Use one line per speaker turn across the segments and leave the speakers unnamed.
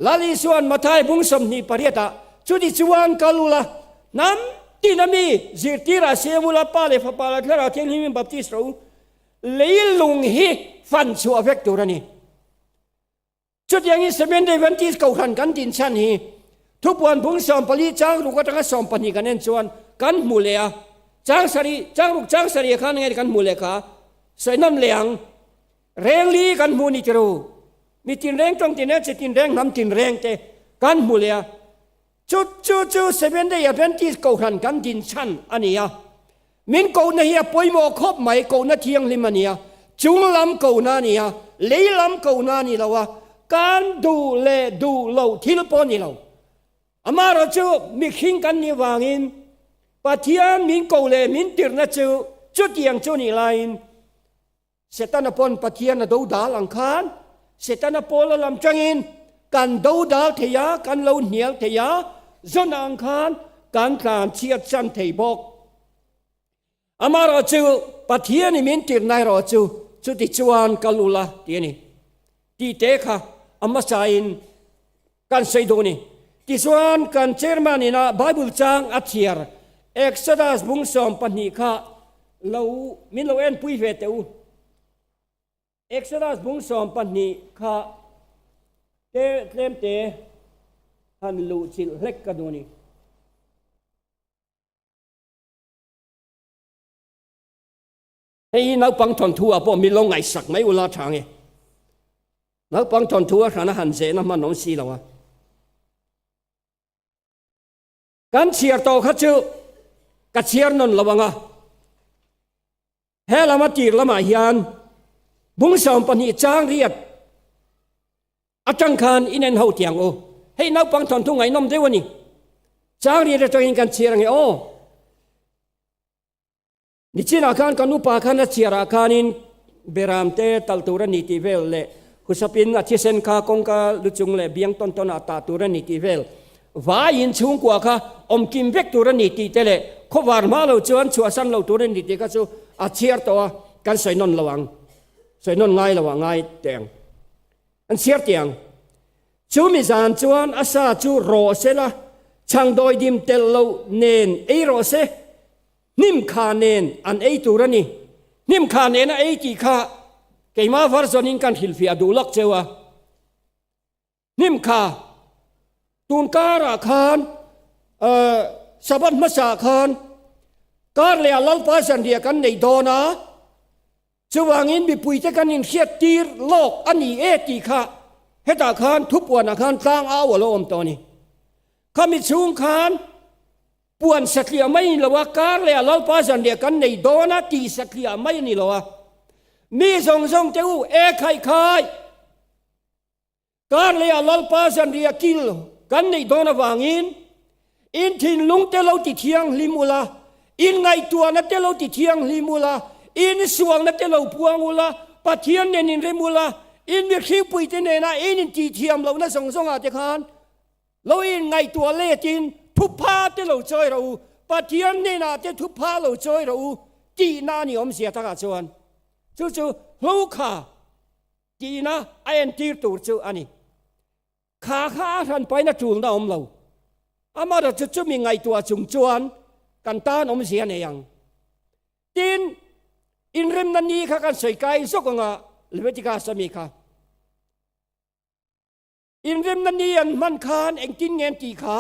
Lal Isua'n Mathai bung 28 ah, Chuti chuan kal ula, hnam tina mi zirtirah siam ula, Pa leh Fapa leh Thlarau Thianghlim in baptist rawh u, leilung hi fan chhuah vek tur a ni. Chutiangin Seventh-day Adventist Kohhran kan din chhan hi thupuan bung 14 chang ruk atanga 12 kan en chuan kan hmu leh a, chang sarih, chang ruk chang sarih ah khan nge kan hmuh leh kha sawi nawm leh ang. Rengli kan hmu ni tiru, mi tinreng tawng tinreng chi tinreng hnam tinreng te kan hmu leh a, chu chu chu Seventh-day Adventist Kohhran kan din chhan a ni a. Min kohna hi a pawimawh khawp mai, kohna thianghlim a ni a, chung lam kohna a ni a, lei lam kohna a ni lo a, kan duh leh duh loh thil pawh a ni lo. Amaherawh chu mihring kan nih vangin Pathian min koh leh min tirhna chu chutiang chu nih laiin Setana pawn Pathian a do dal ang khan Setana pawl a lam tangin kan do dal thei a, kan lo hnial thei a, zawn ang khan kan tlan chhiat chan thei bawk. Amaherawh chu Pathian i min tirhna erawh chu chuti chuan kal ula ti a ni. Tih te kha a hmasain kan sawi duh a ni. Tichuan kan chairman ina Bible chang a chhiar Exodus bung 12 kha lo min lo enpui ve teh u. Exodus bung 12 kha te tlem te han luh chilh hlek ka duh a ni. Hei hi naupang thawnthu ah pawh min lo ngaihsak mai ula tha nge. Naupang thawnthu a hrana han zehna hman awm si lo a. Kan chhiar tawh kha chu ka chhiar nawn lo ang a. He lama tir lamah hian bung 12 chang riat atang khan in en ho tiang u. Hei naupang thawnthu ngaihnawm deuh a ni. Chang riat atangin kan chhiar ang e aw. Nichinah khan kan upa khan a chhiarah khanin Beram te talh tur a ni tih vel leh Husapin a thisen kha kawngka lu chung leh biang tawn tawnah tah tur a ni tih vel, vaiin chhungkua kha awmkim vek tur a ni tih te leh khawvar hma lo chuan chhuahsan lo tur a ni tih kha chu a chhiar tawh a, kan sawi nawn lo ang, sawi nawn ngai lo ah ngai teh ang, an chhiar teh ang. Chumi zan chuan a sa chu rawh se la, chhangdawi dim telh loh nen ei rawh se. Hnim kha nen an ei tur a ni. Hnim kha nena ei tih kha keimah version in kan hrilhfiah duh lawk cheu a. Hnim kha tun karah khan Sabbath hmasa khan kar leh ah Lalpa zanriah kan nei dawn a, chuvangin mipuite kan inhriat tir lawk a ni e tih kha hetah khan thupuanah khan tlang au a lo awm tawh a ni. Khami chhung khan Puan satliah mai a ni lo a, kar leh a Lalpa zanriah kan nei dawn a tih satliah mai a ni lo a. Mi zawng zawng te u, e khaih khai! Kar leh a Lalpa zanriah kil kan neih dawn avangin in thinlung te lo ti thianghlim ula, in ngaihtuahna te lo ti thianghlim ula, in sualna te lo puang ula, Pathian nen inrem ula, in mihringpuite nena in intihthiam lohna zawng zawngah te khan Lo in ngaihtuah letin thupha te lo chawi rawh u, Pathian hnenah te thupha lo chawi rawh u tihna a ni awmzia takah chuan chu chu hlokha tihna a entir tur chu a ni. Kha kha a hranpaina tulna awm lo. Amaherawhchu chu chumi ngaihtuah chung chuan kan tan awmzia nei ang. Tin, inremna ni kha kan sawi kai zawk anga Leviticus a mi kha. Inremna ni an hman khan engtin nge an tih kha?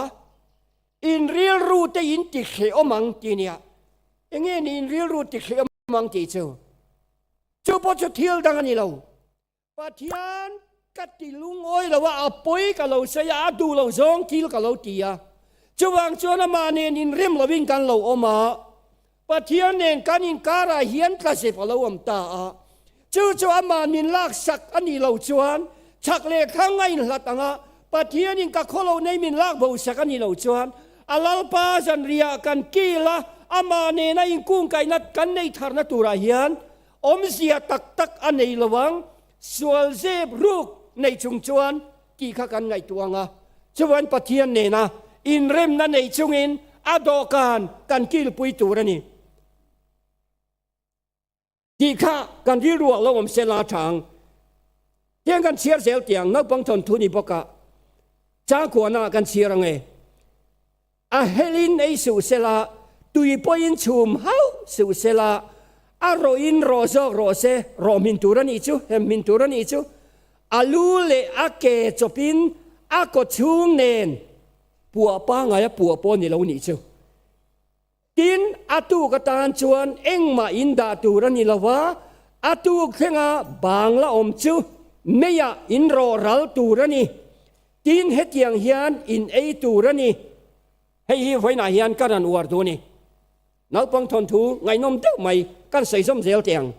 In rilru te in ti hrehawm ang ti nia. Enge ni in rilru ti hrehawm ang tih chu? Chu pawh chu thil dang a ni lo. Pathian ka ti lungawi lo a, a pawi ka lo sawi a, a duh lo zawng thil ka lo ti a. Chuvang chuan amah nen inrem lovin kan lo awm a. Pathian nen kan inkarah hian tlazep a lo awm ta a, chu chu amah min laksak a nih loh chuan chhak leh thlang a inhlat ang a, Pathianin ka khawlo nei min lak bosak a nih loh chuan a Lalpa zanriah kan kil a, amah nena inkungkaihna kan nei tharna turah hian awmzia tak tak a nei lo ang, sual zep ruk nei chung chuan tih kha kan ngaihtuah ang a, chuan Pathian nena inremna nei chungin a dawhkan kan kilpui tur a ni tih kha kan rilruah lo awm se la tha ang. Tiang kan chhiar zel tiang naupang thawnthu ni bawk a. Changkuana kan chhiar ang e. A helin ei suh sela, tui pawhin chhum hauh suh sela, a rawhin rawh zawk rawh se, rawh hmin tur a nih chu, hem hmin tur a nih chu. A lu leh a ke chawpin a kaw chhung nen puah pangngai a puah pawh ni lo nih chu. Tin, a tuk atan chuan engmah in dah tur a ni lo va, a tuk thlenga bang la awm chu meiah in rawh ral tur a ni. Tin, hetiang hian in ei tur a ni. Hei hi vawiinah hian ka rawn uar duh a ni. Naupang thawnthu ngaihnawm deuh mai kan sawi zawm zel teh ang.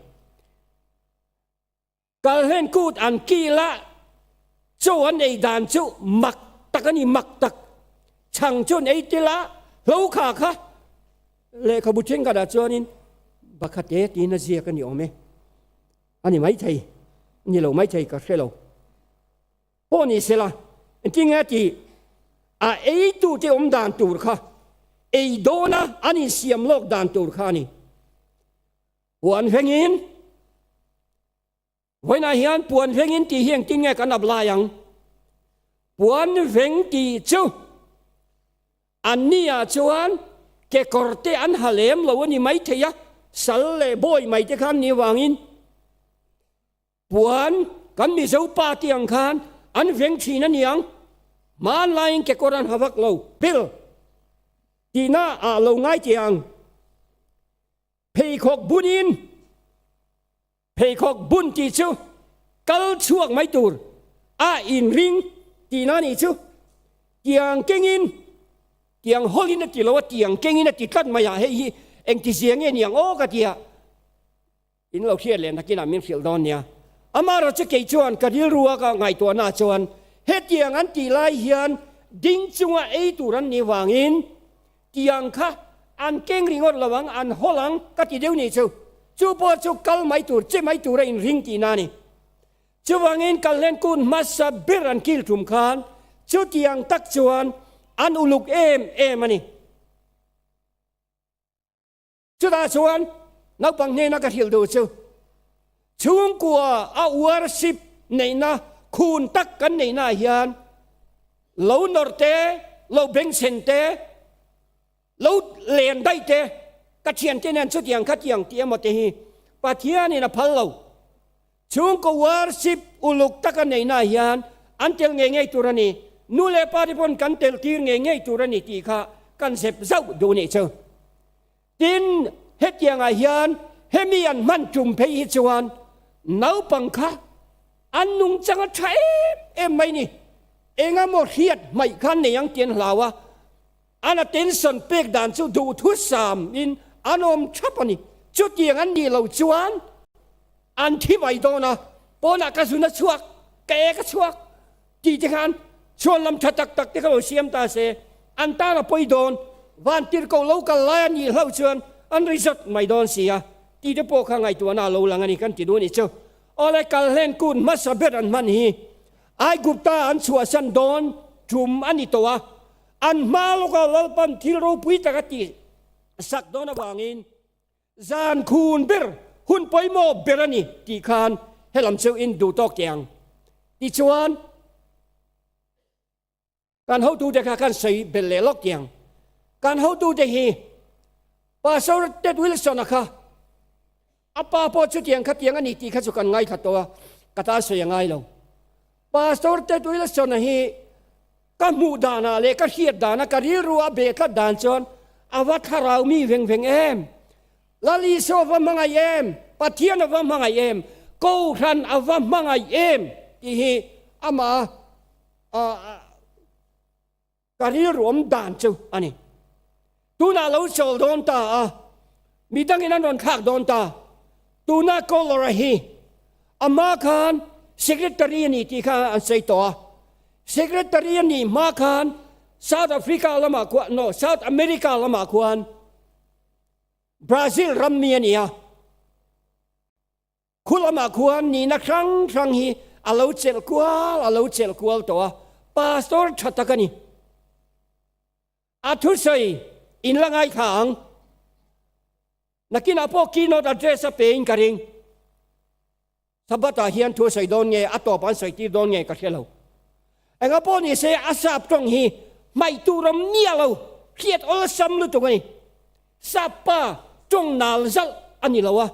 Kalhlen kut an kil a, chaw an ei dan chu mak tak a ni, mak tak. Chhang chu an ei tel a, hlo kha kha lehkhabu thenkhatah chuanin bakhate tiin a ziak a ni awm e. A ni maithei, ni lo maithei ka hre lo. Pawh ni sela, engtin nge tih a eitute awm dan tur kha, ei dawna an insiam lawk dan tur kha a ni. Puan vengin, Vawiinah hian puan vengin tih hi engtin nge kan apply ang? Puan veng tih chu anni ah chuan kekawr te an ha lem lo a ni maithei a, sal leh bawi mai te kha an nih vangin Puan kan Mizo pa te ang khan an veng thin a niang, hmanlaiin kekawr an ha vak lo, Bill tihna ah lo ngai teh ang. Pheikhawk bunin, pheikhawk bun tih chu kal chhuak mai tur a inring tihna nih chu. Tiang kengin, tiang hawlin a ti lo a, tiang kengin a ti tlat mai a, hei hi engtizia nge niang aw ka ti a. In lo hriat leh nakinah min hrilh dawn nia. Amaherawh chu kei chuan ka rilru a ka ngaihtuahna chuan hetiang an tih lai hian ding chunga ei tur an nih vangin tiang kha an keng ringawt lo ang, an hawl ang ka ti deuh nih chu. Chu pawh chu kal mai tur, che mai tura inring tihna a ni. Chuvangin Kalhlen kun hmasa ber an kil tum khan chutiang tak chuan an uluk em em a ni. Chutah chuan naupang hnena ka hrilh duh chu, chhungkua a worship neihna khun tak kan neihna ah hian lo nawrh te, lo bengchhen te, lo len daih te, ka thiante nen chutiang khatiang tih emaw te hi Pathianin a phal lo. Chhungkaw worship uluk taka neihna ah hian an tel ngei ngei tur a ni. Nu leh pa te pawn kan tel tir ngei ngei tur a ni tih kha kan zep zauh duh nih chu. Tin, hetiang ah hian hemi an hman tum phei hi chuan naupang kha an nungchang a tha em em mai ni. Engemaw hriat hmaih kha nei ang tih an hlau a. An attention pek dan chu duhthusam in an awm thap a ni. Chutiang an nih loh chuan an thi mai dawn a, pawnah ka zun a chhuak, ka ek a chhuak tih te khan chhuan lam tha tak tak te kha lo siam ta se, an tan a pawi dawn, van tirhkoh lo kal lai a nih hlauh chuan an ri zawt mai dawn si a tih te pawh kha ngaihtuahna a lo lang a ni kan ti duh a nih chu. Awle Kalhlen kut hmasa ber an hman hi Aigupta an chhuahsan dawn tum a ni tawh a, An hma lawka Lalpan thil ropui tak a tih sak dawn avangin zan khun ber hun pawimawh ber a ni tih khan helam chu in duh tawk teh ang. Tichuan, kan hotute kha kan sawi belh leh lawk teh ang. Kan hotute hi Pastor Ted Wilson-a kha a pa pawh chutiang khatiang a ni tih kha chu kan ngaithla tawh a, ka tan sawi a ngai lo. Pastor Ted Wilson-a hi Ka hmuh danah leh ka hriat dana ka rilru a beh tlat dan chuan a va thlarau mi veng veng em? Lal Isua a va hmangaih em? Pathian a va hmangaih em? Kohhran a va hmangaih em? tih hi amah a ka rilru awm dan chu a ni. Tunah lo chawl dawn ta a, midangin an rawn thlak dawn ta. Tuna Kohler-a hi amah khan Secretary a ni tih kha an sawi tawh a. Secretary a nih hma khan South Africa lamah khuan, no, South America lamah khuan Brazil ram mi a ni a. Khu lamah khuan nihna hrang hrang hi a lo chelh kual, a lo chelh kual tawh a. Pastor tha tak a ni. A thusawi in la ngaithla ang. Nakinah pawh keynote address a pe in ka ring. Sabbath ah hian thu a sawi dawn nge, a tawp an sawi tir dawn nge ka hre lo. Enga pawh ni se a sap tawng hi hmaih tur awm miah lo, hriat awlsam lutuk a ni. Sap pa tawng nal zalh a ni lo a,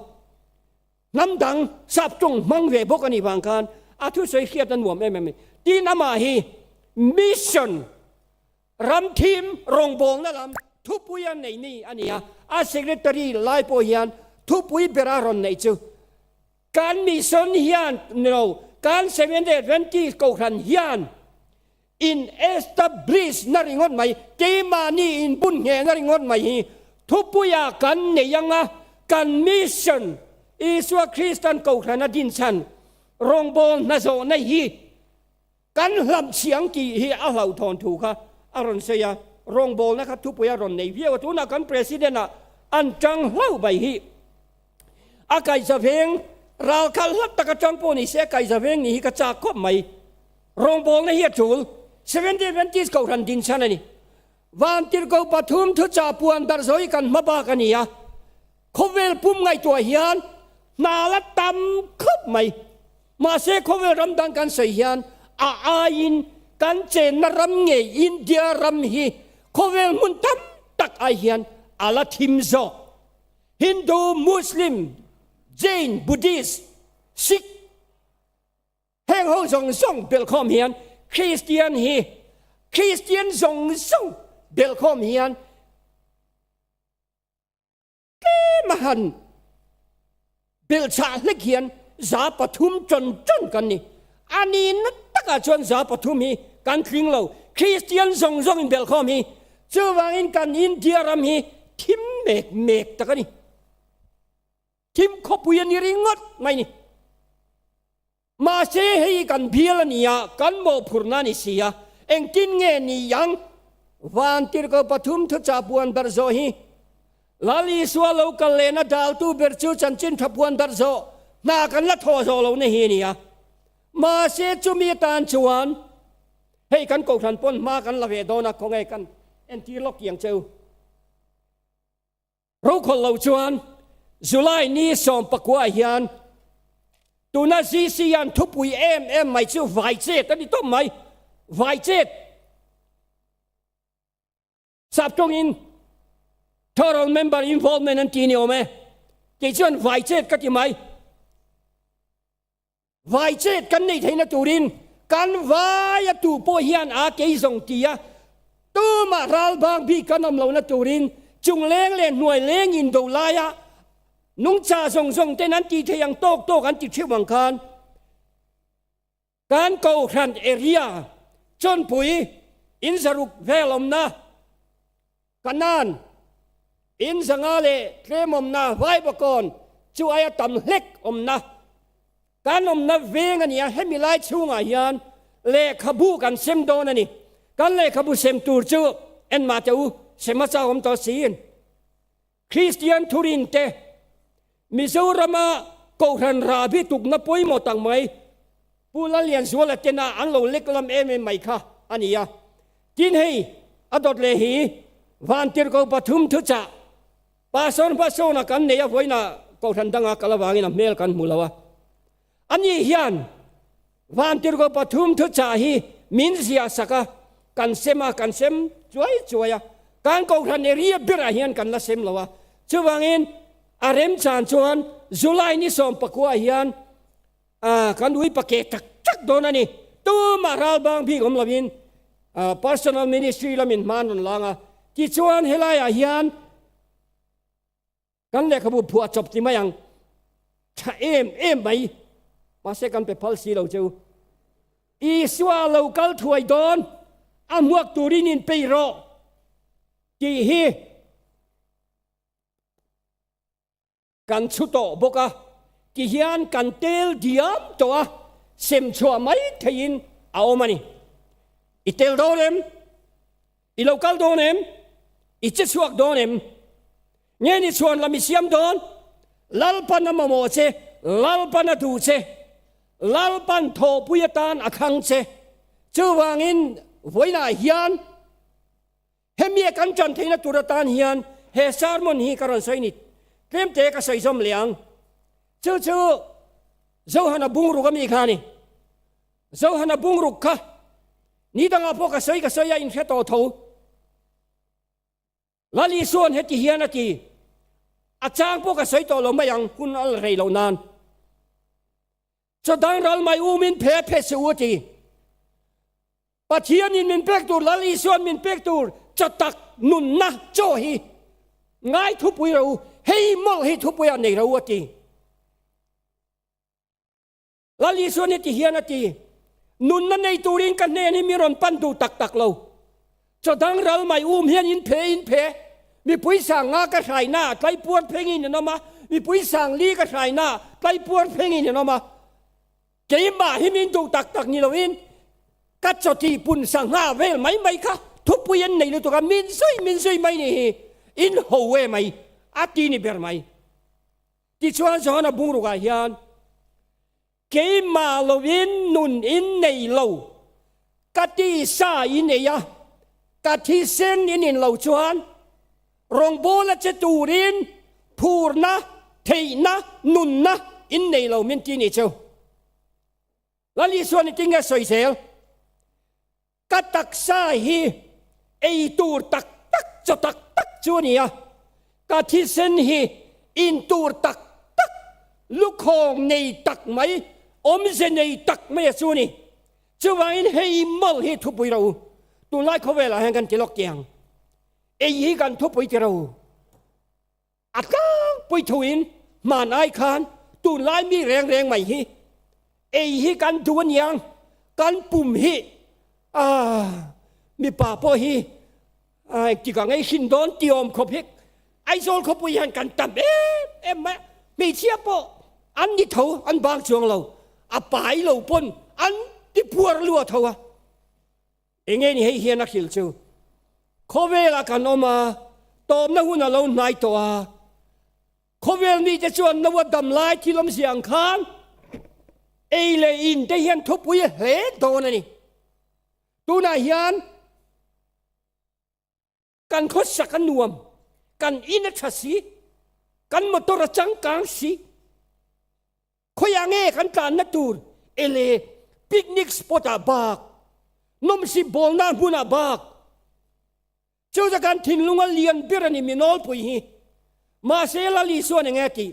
hnam dang sap tawng hmang ve bawk a nih vang khan a thusawi hriat a nuam em em a ni. Tin amah hi mission ram thim rawngbawlna lam thupui a neih ni a ni a, a secretary lai pawh hian thupui bera rawn neih chu Kan mission hian ni lo, kan Seventh-day Adventist kohhran hian in establish na ringawt mai, keimahni in bun ngheh na ringawt mai hi thupuia kan nei anga kan mission Isua Kristan kohhran a din chhan rawngbâwl hnazawhna hi kan hlamchhiang tih hi a hlauhthawn thu kha a rawn sawi a, rawngbawlna kha thupui a rawn nei viau a, tunah kan President ah an tang hlauh mai hi a kaihza veng ral khalh hlat tak atang pawh ni se a kaihza veng nih hi ka chak khawp mai, rawngbawlna hi a tul, Seventh Day Adventist kohhran din chhan a ni, Vantirhkoh pathum thuchah puan darh zo hi kan hma bak a ni a, khawvel pum ngaihtuah hian hna la tam khawp mai. Mahse khawvel ram dang kan sawi hian a aiin kan chenna ram ngei India ram hi khawvel hmun tam tak ai hian a la thim zawk. Hindu, Muslim, Jain, Buddhist, Sikh heng ho zawng zawng belhkhawm hian Kristian hi Kristian zawng zawng belhkhawm hian Tlem a han belhchhah hlek hian 300 ṭawn ṭawn kan ni. A nihna takah chuan 300 hi kan tling lo. Kristian zawng zawng inbelhkhawm hi chuvangin kan India ram hi thim mek mek tak a ni. Thim khawpui a ni ringawt mai ni. Mahse hei kan bial a ni a, kan mawhphurhna a ni si a, engtin nge ni ang? Vantirhkoh pathum thuchah puan darh zawh hi Lal Isua lo kal lehna daltu ber chu chanchin tha puan darh zawh hna kan la thawh zawh lohna hi a ni a. Mahse chumi atan chuan hei kan kohhran pawn hma kan la ve dawn a, khawnge kan entir lawk tiang che u. Rokhawlh lo chuan July ni 19 hian tuna GC hian thupui em em mai chu vai chet a ni tawp mai, vai chet sap tawngin Total Member Involvement an ti ni awm e, kei chuan vai chet ka ti mai. Vai chet kan neih theihna turin kan vai a tu pawh hian a kei zawng ti a, tumah ral bang bik kan awm lohna turin chung leng leh hnuai leng indo laia nungcha zawng zawng ten an tih theih ang tawk tawk an ti theuh ang khan kan Kohhran area chawnpui in zaruk vel awmna Kanan, in zanga leh tlem awmna Vaivakawn chu aia tam hlek awmna kan awmna veng a ni a, hemi lai chhungah hian lehkhabu kan sem dawn a ni. Kan lehkhabu sem tur chu en mah teh u, sem a chak awm tawh siin. Kristian thurin te Mizorama Kohhran rahbi tukna pawimawh tak mai Pu Lallianzuala tena an lo lek lam em em mai kha a ni a. Tin hei a dawt leh hi Vantirhkoh pathum thuchah Pastor hmasawna kan nei a vawiinah Kohhran danga kal avangin a hmel kan hmu lo a. Ani hian Vantirhkoh pathum thuchah hi min ziah sak a, kan sem a, kan sem chuai chuai a, kan Kohhran area berah hian kan la sem lo a. Chuvangin a remchan chuan July ni 19 hian kan ui pake tak tak dawn a ni. Tumah ral bang bik awm lovin Personal Ministry lamin hma an rawn lang a. Tichuan helaiah hian Kan lehkhabu phuah chawp ti mai ang, tha em em mai, mahse kan pe phal si lo che u. Isua lo kal thuai dawn, a hmuak turin in pei rawh tih hi kan chhu tawh bawk a, ti hian kan tel diam tawh a, sem chhuah mai theihin a awm a ni. I tel dawn em? I lo kal dawn em? I che chhuak dawn em? Nge ni chhuan lam i siam dawn? Lalpan a mamawh che, Lalpan a duh che, Lalpan thawhpui atan a thlang che. Chuvangin vawiinah hian hemi a kan ṭan theihna tur atan hian he sermon hi ka rawn sawi ni. Tlemte ka sawi zawm leh ang. Chu chu Johana bungruk a mi kha a ni. Johana bungruk kha. Ni dangah pawh ka sawi ka sawi a inhre tawh tho. Lal Isua'n heti hian a ti, A chang pawh ka sawi tawh lo mai ang, hun a la rei loh nan. Chaw dang ral mai umin phe phe se u a ti. Pathianin min pek tur, Lal Isua'n min pek tur chaw tak nunna chaw hi ngai thupui ro u, hei mawlh hi thupuiah nei ro u a ti. Lal Isua'n heti hian a ti, Nunna nei turin ka hnen hi mi rawn pan duh tak tak lo. Chaw dang ral mai um hian in phe in phe. Mipui sang nga ka hraina ah tlaipuar phengin in awm a, mipui sang li ka hraina ah tlaipuar phengin in awm a. Keimah hi min duh tak tak ni loin ka chaw tih pun sangha vel mai mai kha thupui an nei lutuk a, min zui min zui mai ni hi in ho e mai a ti ni ber mai. Tichuan Johana bungrukah hian keimah loin nun in nei lo, ka tisa in ei a, ka thisen in in lo chuan rawngbawla che turin phurna, theihna, nunna in nei lo min ti ni chu. Lal Isuan i tinge sawi zel? Ka taksa hi ei tur tak tak chaw tak tak chu a ni a, ka thisen hi in tur tak tak lukhawng nei tak mai, awmze nei tak mai a chu a ni. Chuvangin hei mawlh hi thupui ro, tunlai khawvelah hian kan ti lawk tiang, ei hi kan thupui ti ro. A tlangpui thuin hman ai khan tunlai mi reng reng mai hi ei hi kan duh aniang, kan pum hi aah mipa pawh hi engtik ang ei hrin dawn ti awm khawp hi Aizawl khawpui hian kan tam em em mai a, hmeichhia pawh an ni tho an bang chuang lo, a pai lo pawn an ti puar lua tho a. Enge ni hei hian a hrilh chu? Khawvelah kan awm a, tawpna hun a lo hnai tawh a. Khawvel mite chuan Noa dam lai thil awmzia ang khan ei leh in te hian thupui a hle dawn a ni. Tunah hian kan khawsak a nuam, kan in a tha si, kan motor a changkang si. Khawiah nge kan tlanna tur ele picnic spot ah bak, nawmsip bawlna hmunah bak. Chu chu kan thinlung a lian ber a ni mi nawlpui hi. Mahse Lal Isuan enge a tih?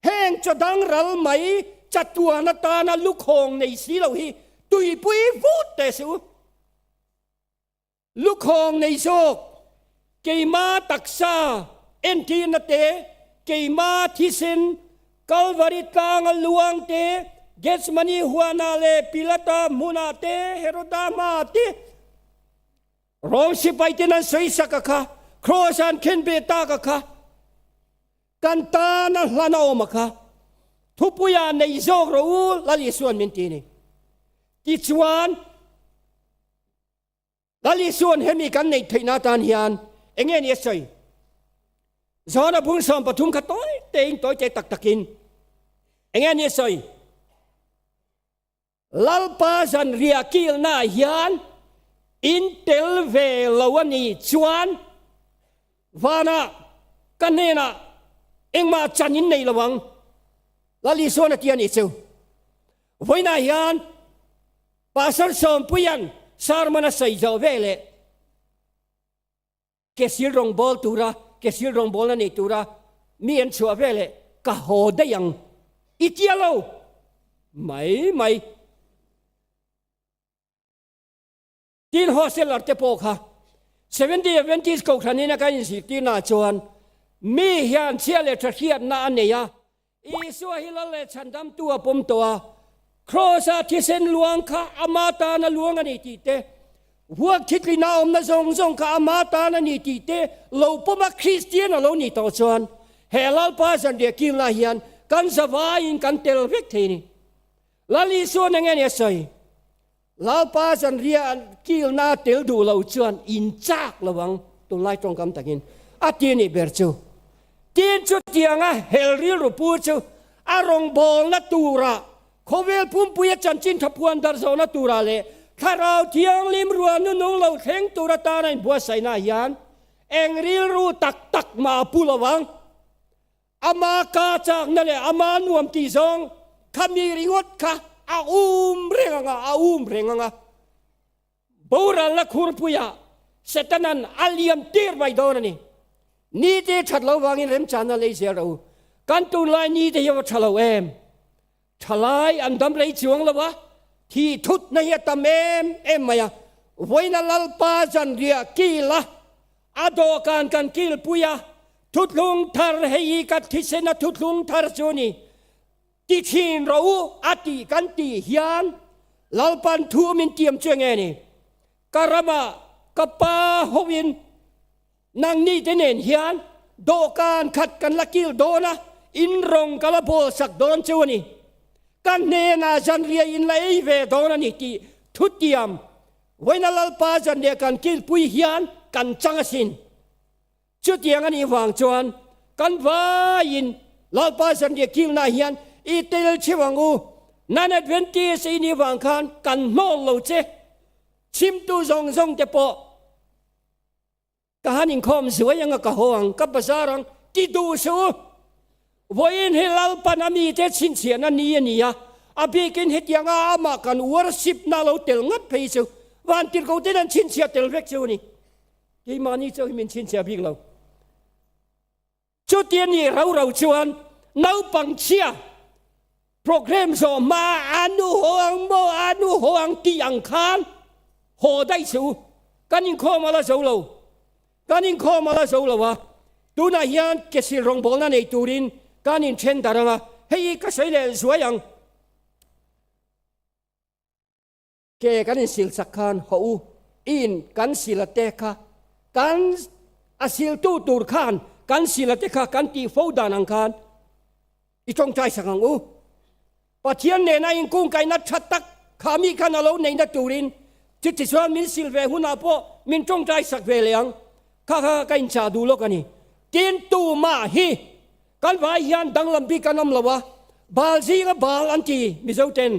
Heng chaw dang ral mai chatuan atana lukhawng nei si lo hi tuipui vut teh suh u. Lukhawng nei zawk, keima taksa entirna te, keima thisen, Kalvari tlanga luang te, Gethsemane huanah leh Pilata hmunah te, Heroda hmaah te, Rom sipai ten an sawisak a kha, Kraws ah an khenbeh tak a kha, kan tana hlan a awm a kha, thupuiah nei zawk rawh u, Lal Isua'n min ti a ni. Tichuan, Lal Isua'n hemi kan neih theihna atan hian eng nge ni a sawi? Johana bung 13 kha tawi tein tawi te tak takin eng nge ni a sawi? Lalpa zanriah kilnaah hian in tel ve lo a nih chuan vanah ka hnenah engmah chan in nei lo ang, Lal Isua'n a ti a nih chu. Vawiinah hian Pastor Sawmpuia'n sermon a sawi zawh veleh kesil rawngbâwl tura kesil rawngbâwlna nei tura mi an chhuah veleh ka haw daih ang i tia lo mai mai. Tin Hosteller te pawh kha Seventh Day Adventist Kohhran ina kan inzirtirnaah chuan mi hian chhia leh tha hriatna a nei a, Isua hi lal leh chhandamtu a pawm tawh a, Kraws-a thisen luang kha ama tan a luang a ni tih te, vuak thitlina awmna zawng zawng kha ama tan a ni tih te lo pawm a Kristian a lo nih tawh chuan he Lalpa zanriah kilna hian kan zavaiin kan tel vek thei a ni. Lal Isuan eng nge ni a sawi? Lalpa zanriah kilna tel duh lo chuan in chak lo ang, tunlai tawngkam takin a ti nih ber chu. Tin chutianga hel rilru pu chu a rawngbawlna turah, khawvel pumpuia chanchin thapuan darh zawhna turah leh Thlarau Thianghlim ruah nunung lo thleng tur atana inbuatsaihna hian eng rilru tak tak mah a pu lo ang. Ama ka chakna leh ama nuam tih zawng kha mi ringawt kha a um reng ang a, a um reng ang a. Boralna khurpuiah Setanan a liam tir mai dawn a ni. Ni te that lo vangin remchana lei zel rawh u. Kan tunlai ni te hi a va tha lo em? Thalai an dam rei chuang lo a, thi thutna hi a tam em em mai a. Vawiina Lalpa zanriah kil a, a dawhkan kan kilpui a, thuthlung thar hei hi ka thisena thuthlung thar chu a ni. Ti thin rawh u a tih kan tih hian Lalpan thu min tiam chu enge ni? Ka ramah ka pa hoin nangni te nen hian dawhkan khat kan la kil dawn a, in rawng ka la bawl sak dawn chu a ni. Ka hnenah zanriah in la ei ve dawn a ni tih thutiam vawiina Lalpa zanriah kan kilpui hian kan chang asin. Chutiang a nih vang chuan kan vaiin Lalpa zanriah kilnaah hian i tel cheu ang u. Non-Adventist i nih vang khan kan hnawl lo che. Chhimtu zawng zawng te pawh ka han inkhawm zuai ang a, ka haw ang, ka bazar ang ti duh suh u. Vawiin hi Lalpan a mite chhinchhiahna ni a ni a, a bikin hetianga amah kan worship-na lo tel ngat phei chu vantirhkoten an chhinchhiah tel vek chu a ni. Keimahni chauh hi min chhinchhiah bik lo. Chuti a nih rau rau chuan naupang chhia program zawh hma a nu haw ang maw, a nu haw ang tih ang khan haw daih suh u. Kan inkhawm a la zo lo. Kan inkhawm a la zo lo a, tunah hian kesil rawngbawlna nei turin kan inthen darh ang a, hei hi ka sawi leh zuai ang. Ke kan insil chak khan haw u, i in kan sil a te kha, kan a siltu tur khan kan sil a te kha kan tih fo dan ang khan i tawngtai sak ang u. Pathian nena inkungkaihna tha tak kha mi khan a lo neihna turin chuti chuan min sil ve hunah pawh min tawngtai sak ve leh ang. Kha kha ka inchah duh lawk a ni. Tin, tumah hi kan vai hian danglam bik an awm lo a, bal zinga bal an ti Mizo ten.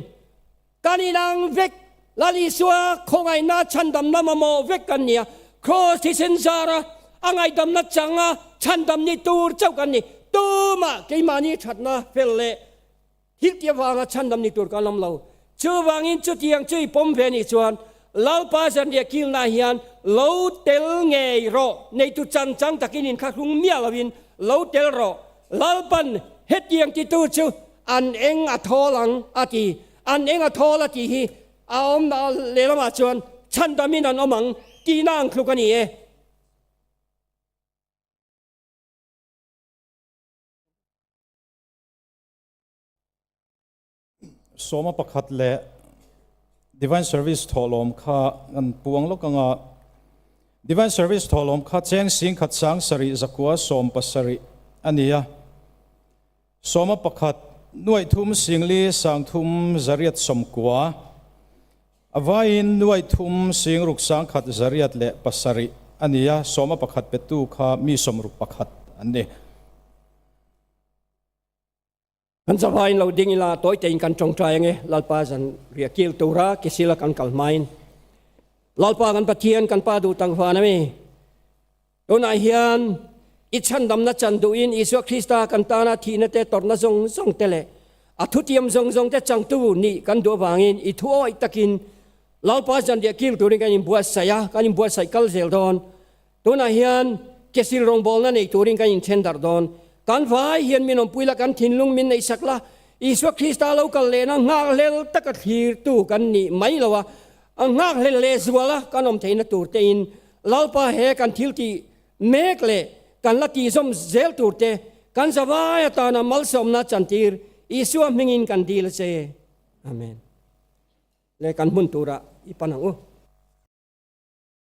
Kan inang vek, Lal Isua khawngaihna chhandamna mamawh vek kan ni a, Kraws thisen zara a ngaihdamna changa chhandam ni tur chauh kan ni. Tumah keimahni thatna fel leh thil tih avanga chhandam ni tur kan awm lo. Chuvangin chutiang chu i pawm ve nih chuan Lalpa zanriah kilnaah hian lo tel ngei rawh, neitu chan chang takin inkhahrung miah loin lo tel rawh. Lalpan hetiang titu chu An eng a thawl ang a ti. An eng a thawl a tih hi a awmna lehlamah chuan chhandamin an awm ang tihna ang tluk a ni e.
Sawma pakhat leh Divine Service thawhlawm kha kan puang lawk ang a. Divine Service thawhlawm kha cheng singkhat sang sarih zakua sawm pasarih a ni a. Sawma pakhat, nuaihthum singli sangthum zariat sawmkua, a vaiin nuaihthum singruk sangkhat zariat leh pasarih a ni a, sawma pakhat petu kha mi sawmruk pakhat an ni.
Kan zavaiin lo ding ila tawi tein kan tawngtai ange, Lalpa zan riah kil tura Kisila kan kal hmain. Lalpa kan Pathian kan Pa duh tangvan ami. Tunah hian i chhandamna chan duhin Isua Krista kan tana thihna te, tawrhna zawng zawng te leh a thutiam zawng zawng te changtu nih kan duh avangin i thu awih takin Lalpa zanriah kil turin kan inbuatsaih a, kan inbuatsaih kal zel dawn. Tunah hian kesil rawngbawlna nei turin kan inthen darh dawn. Kan vai hian min awmpui la, kan thinlung min neihsak la, Isua Krista lo kal lehna nghakhlel taka thlirtu kan nih mai lo a, a nghakhlel lehzual a kan awm theihna tur tein Lalpa he kan thil tih mek leh kan la tih zawm zel tur te kan zavai atana malsawmna chantir Isua hmingin kan dil a che. Amen. Le kan hmun turah i pan ang u.